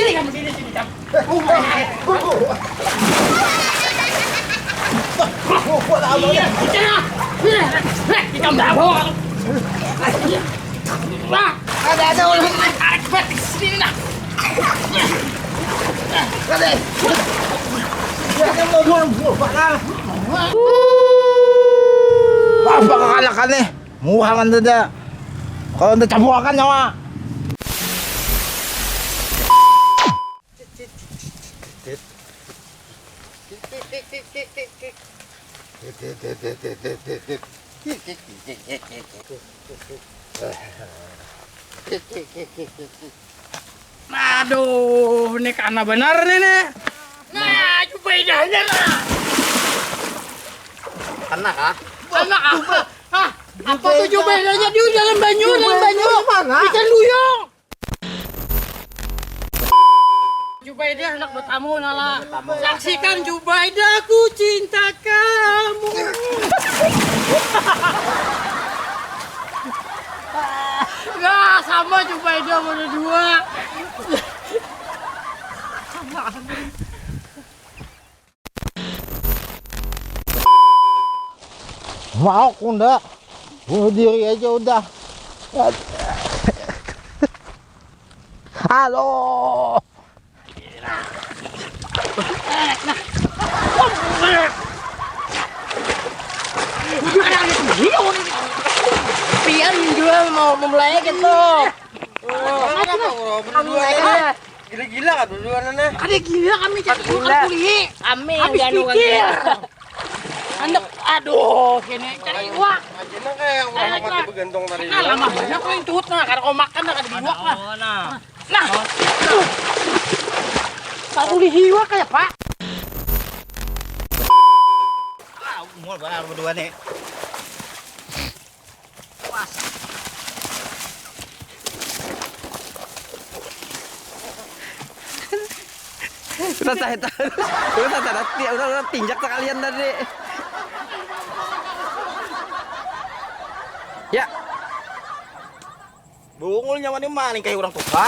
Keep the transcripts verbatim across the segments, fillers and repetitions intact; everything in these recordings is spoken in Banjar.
Ikam sini, sini, ikam. Iya, kita lah. Heh, heh, ikam dah, Bang. Wah, ada, ada orang tarik batik sini, nah. Ada. Ya, kan mau dua, dua, Pak, lah. Apa kakalakan nih? Muha kan tidak. Kalau tidak campur akan nyawa. Aduh, ini kana banar nih, nih. Nah, Jubaidahnya, nah. Kana kah? Kana apa? Hah? Apa tuh Jubaidahnya? Dia dalam banyu, dalam banyu. Ikan duyung. Jubaidah hendak bertamu, nala. Saksikan Jubaidah, ku cinta kamu. Nah, sama Jubaidah, mana dua. Mau ku ndak? Bunuh diri aja udah. Halo. Pian jual mau memulai gitu. Oh, kenapa, bro? Berdua ini. Gila-gila kan duluan, nah. Kada gila kami cari iwak, kada kulihi. Kami habis pikir. Anak, aduh, kini cari iwak. Aja nang kayak orang mati begantung tadi. Nah, lama banyak lo yang tuhut, nah, kada kau makan, nah, kada biwak, nah. Nah, tuh. Kada kulihi iwak kayak, Pak. Ah, umur banar berdua nih. Udah tahu tahu. Udah tahu tahu. Udah, udah tinjak sekalian tadi. Ya. Bungul nyawa ni maning kayak orang tua.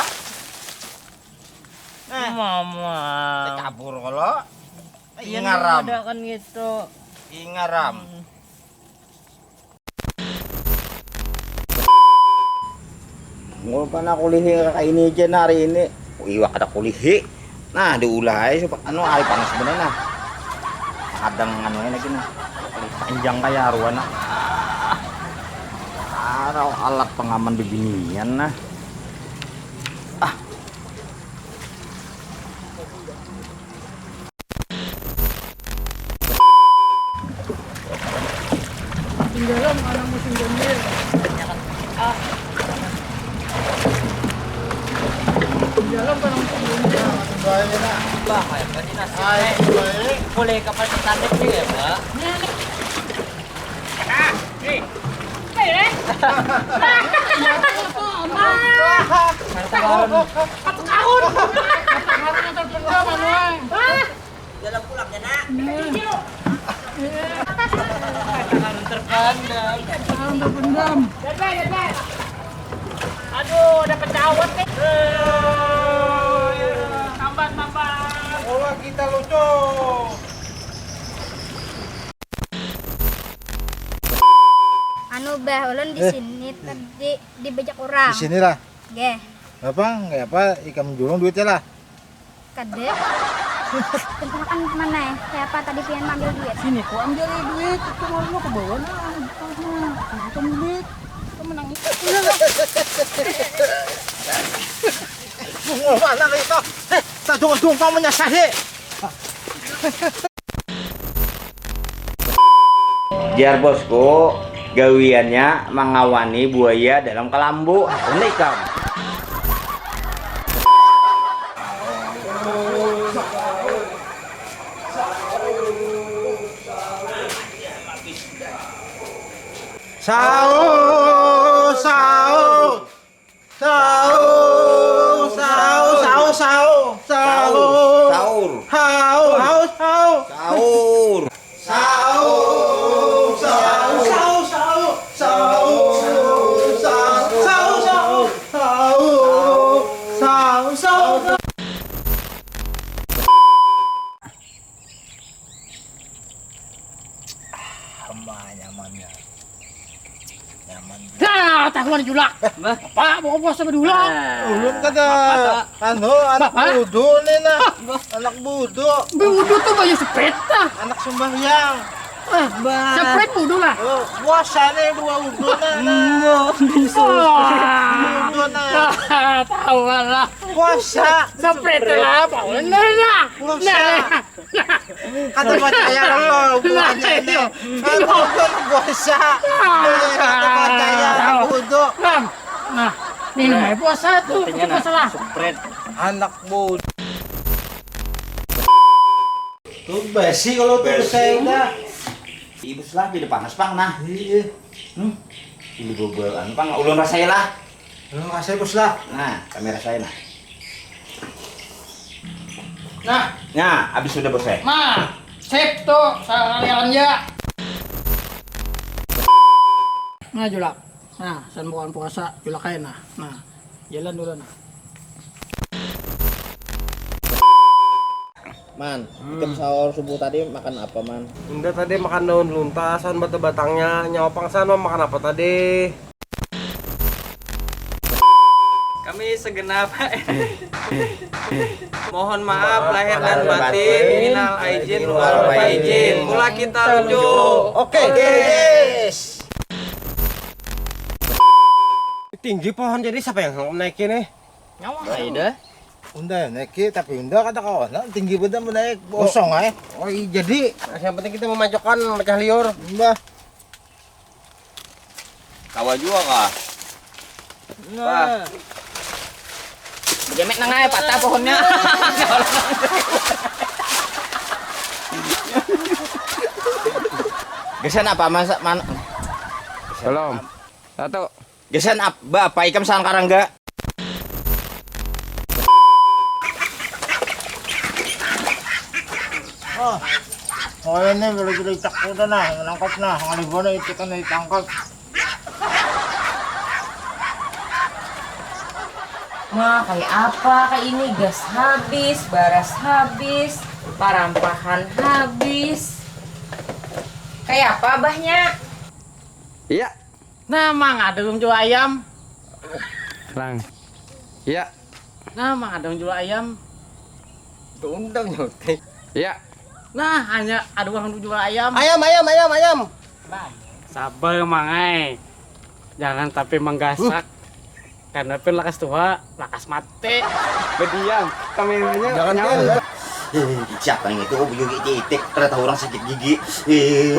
Nah, mama. Kabur kalau. Ingaram. Ada kan gitu. Ingaram. Hmm. Ngul pana kulihi kayak ini aja nah hari ini. Iwak ada kulihi. Nah, diulah aja supaya anu hari panas bener nah. Kadang anu lagi nah. Panjang kayak arwana. Arau alat pengaman bibinian nah. Ah. Tinggalan anak musim ganjil. Tinggalan anak musim ganjil. Bah, kayak tadi nasi. Boleh kapan kita ya, Pak? Nah, nih. Satu tahun. Satu tahun. Satu tahun yang terpendam, anu, eh. Jalan pulang ya, Nak. Satu tahun terpendam. Satu tahun terpendam. Aduh, dapat cawat nih. Tambah, tambah. Olah kita lucu. Anu, Bah, ulun di sini tadi dibajak urang. Di sini lah. Nggih. Apa? Nggak apa, ikam julung duitnya lah. Kada. Tentu makan mana ya? Kayak apa tadi pian ambil duit? Sini, ku ambil duit, itu mau lu ke bawah nah. Itu duit. Itu menang itu. Mana itu? Eh, tak dong-dong kamu nyasar, he. Jar bosku, gawiannya mangawani buaya dalam kalambu. Hakun ikam. Sahur, sahur. Sahur, sahur, sahur, sahur, sahur. Sahur. Sahur, sahur, sahur. Sahur. Sahur, sahur, sahur, sahur. Sahur, sahur, sahur, sahur. Sahur, sahur, sahur. Wah, nyamannya. Nyaman. Nah, tahuan julak. Bah. Apa mau puasa berdua? Ulun kada anu, anak Bapak? Wudu nih nah. Anak wudu. Wudu tuh banyak sepet tah. Anak sembahyang. Ah, Bah. Sepet wudu lah. Oh, puasa nih dua wudu nah. Nah. Wudu nah. Tahu lah. Puasa. Sepet lah, apa bener lah. Puasa. Nah. Kada percaya lo buhannya ini. Aku pun puasa. Kada percaya aku tu. Nah, nah, minum aja puasa tuh. Puasa lah. Anak muda. Tuh basi kalau tuh basi. Percaya dah. Ibu selah beda panas pang nah. Iya. Hmm. Ini bobol anu pang ulun rasai lah. Nah, kasih bos lah. Nah, kami rasain nah. Nah, nah, habis sudah bos eh. Nah, sip tuh, sekalian ya. Nah, julak. Nah, sen bukan puasa, julak aja nah. Nah, jalan dulu nah. Man, hmm. Ikam sahur subuh tadi makan apa man? Bunda tadi makan daun luntasan bata-batangnya, nyawa pangsan makan apa tadi? Kami segenap mohon maaf lahir dan batin, minal aidin wal faizin. Mula kita rujuk. Oke. Tinggi pohon jadi siapa yang menaiki nih? Nyawa. Aida. Unda naiki tapi unda kada kawan tinggi benda menaik bosong ay. Oh iya jadi yang penting kita memanjokkan mecah liur. Mbah. Kawa jua kah? Nah. Begemek nang ae patah pohonnya. Gesan apa masa man? Belum. Satu. Gesan ap ba apa ikam sangkarang ga? Oh, oh ini boleh jadi cak udah nah, menangkap nah, ngalih bono itu kan ditangkap. Wah, kayak apa kayak ini? Gas habis, baras habis, parampahan habis. Kayak apa abahnya? Iya. Nah, mang ada belum jual ayam? Lang. Iya. Nah, mang ada belum jual ayam? Tundang nyote. Iya. Nah, hanya ada orang jual ayam. Ayam, ayam, ayam, ayam. Sabar, mangai. Jangan tapi menggasak. Karena pin lakas tuha, lakas mati. Berdiam, kameranya. Jangan nyawa. Siapa yang itu? Oh, buyugi titik. Ternyata orang sakit gigi.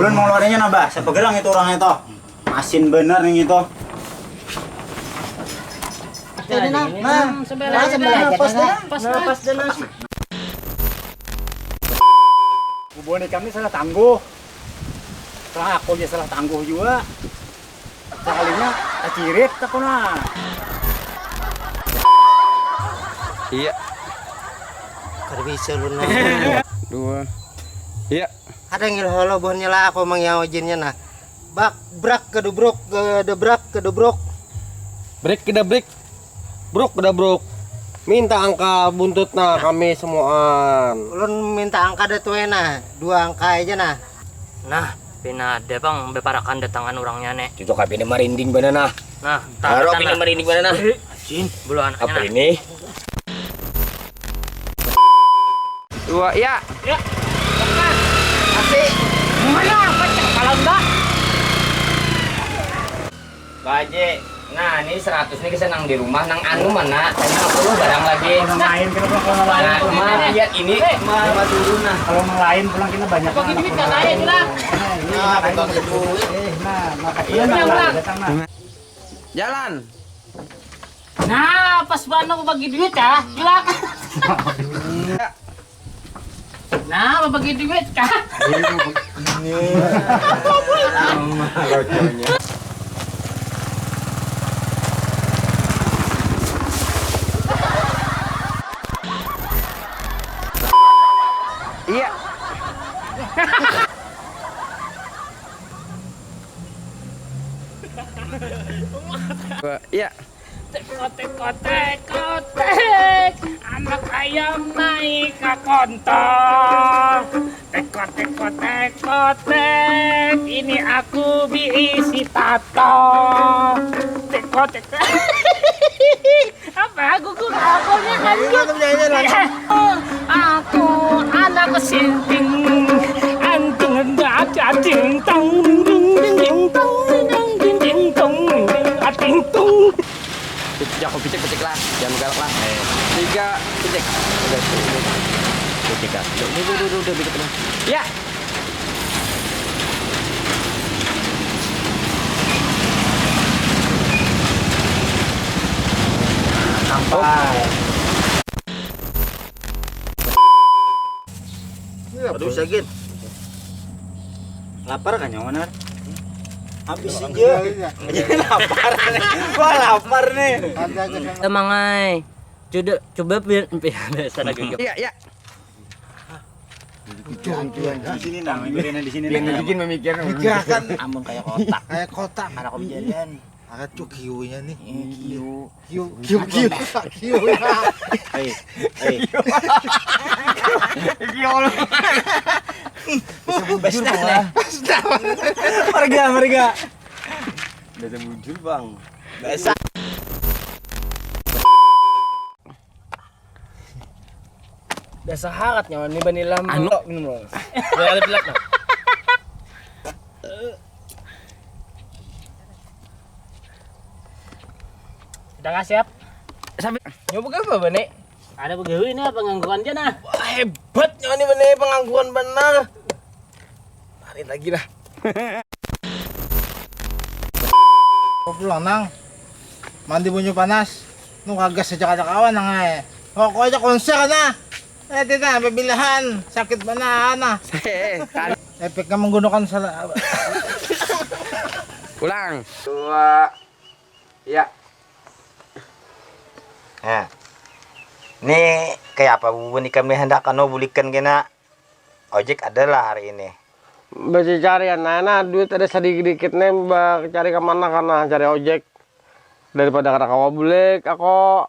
Ulun mau ngeluarinnya nabah. Siapa gerang itu orangnya toh? Masin bener nih itu. Nah, nah, sebelah, nah, sebelah, pas dah, pas dah, pas dah. Bubuni kami salah tangguh. Salah aku aja salah tangguh juga. Sekalinya kacirit aku nah. Iya. Kada bisa lu nah. Dua. Iya. Ada ngil holo buhannya lah aku mangiau jinnya nah. Bak brak kedubruk kedebrak kedubruk. Brik kedebrik. Bruk kedebbruk. Minta angka buntut nah kami semuaan. Ulun minta angka dah tuh nah, dua angka aja nah. Nah, pina ada bang beparakan datangan orangnya nih. Cucuk api ini merinding bana nah. Nah, Taro pina merinding bana nah. Cin, bulu anaknya. Apa nah. Ini? Dua, ya. Ya. Masih. Mana apa cek kalau enggak? Baje. Nah, ini seratus nih kesenang di rumah nang anu mana? Karena aku lu barang lagi. Main kita kalau main. Nah, cuma lihat ini mah turun nah. Kalau main lain pulang kita banyak. Bagi duit kata aja lah. Nah, betul duit. Eh, nah, makasih. Iya, nah, datang nah. Jalan. Nah, pas bana bagi duit ah, gila. Nah, bagi duit kah? Iya. Iya. Kotek kotek kotek kotek, anak ayam naik ke kontol. Teko teko teko tek, ini aku biisi tato. Teko teko. Apa aku kok apa nya kan? Aku anak sinting, anting ada ding tong ding ding ding ding tong ding ding ding tong ding ding ating tung. Picik, aku picik, picik lah. Jangan galak lah. Tiga, picik. Udah, udah, udah. Picik, Kak. Udah, udah, udah, udah, udah, picik, udah. Ya. Sampai. Aduh, sakit. Lapar kan nyawa, Nar? Habis aja. Lapar nih. Wah, lapar nih. Ada ke sana. Temangai. Coba, coba pi-, pi-, biasa lagi. Iya, iya. Di sini, nah, mikirin di sini, nah. Bikin memikir. Pikirakan. Amun kayak kotak. Kayak kotak. Anak kejadian. Ada tuh kiunya nih. Ini kiu. Kiu, kiu, kiu, kiu. Hei, hei. Kiu. Basta lah. Marga, marga. Basta bujur, Bang. Basta. Dasar harat nyawa ni banilam. Anu. Tok, minum dulu. Dua kali pilek, nah. Udah nggak siap? Sampai nyoba apa, Bane? Ada begawi ini apa ngangguran aja, nah. Wah, hebat nyawa ni, Bane, pengangguran benar. Tarik lagi dah. Kau pulang, Nang. Mandi banyu panas. Nu kagas aja kada kawan, Nang, ai. Kau, kau aja konser, nah. Eh, tidak, babilahan. Sakit banar, nah. Eh, kan. Efeknya menggunakan salah. Ulang. Dua. Ya. Nah. Ini kayak apa, bubuhan ikam nih, hendak anu bulikan kena? Ojek ada lah hari ini. Bacicarian aja nah, duit ada sadikit-dikit nih, bacari ka mana kana cari ojek. Daripada kada kawa bulik aku.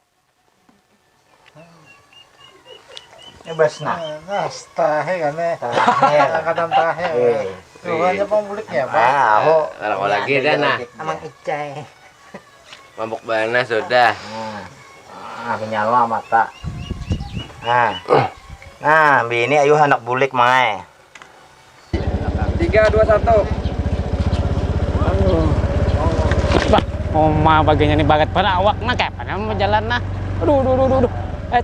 Ini bas nah. Nah, nah, tahe kan, eh. Tahe. Angkatan tahe. Eh, tuh, eh. Ada pang buliknya, Pak. Ah, aku. Kalau lagi ada dah, nah. Ojek. Amang Icai. Mabuk banar sudah. Nah. Ah, menyala mata. Nah. Nah, bini ayu handak bulik, Mai. Tiga, dua, satu. Bah, uma baganya ni barat banar awak nah, kaya apa nah mau jalan nah. Aduh, aduh, aduh, aduh, aduh. Eh.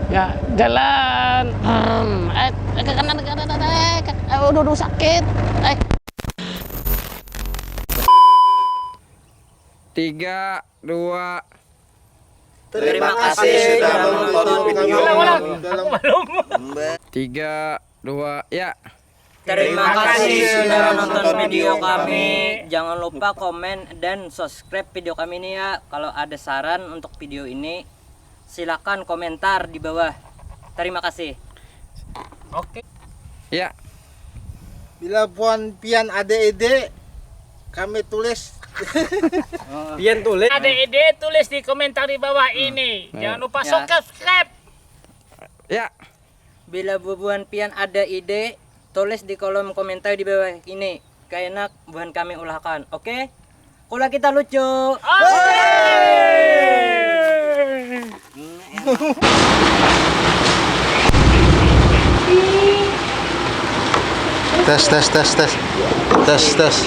Ya, jalan. Hmm. Eh, eh, ke kanan, ke kanan, eh, ke, eh, aduh, aduh, sakit. Eh. Tiga, dua. Terima kasih sudah menonton video kami. Ulang, ulang. Aku belum. Tiga, dua, ya. Terima kasih sudah menonton video kami. Jangan lupa komen dan subscribe video kami ini ya. Kalau ada saran untuk video ini, silakan komentar di bawah. Terima kasih. Oke. Ya. Bila puan pian ada ide, kami tulis. Pian tulis. Ada ide, tulis di komentar di bawah ini. Hmm. Jangan lupa ya. Subscribe. Ya. Bila bubuhan pian ada ide, tulis di kolom komentar di bawah ini. Kayanak buhan kami ulahkan. Oke? Kula kita lucu. Oke. Tes, tes, tes, tes. Tes, tes.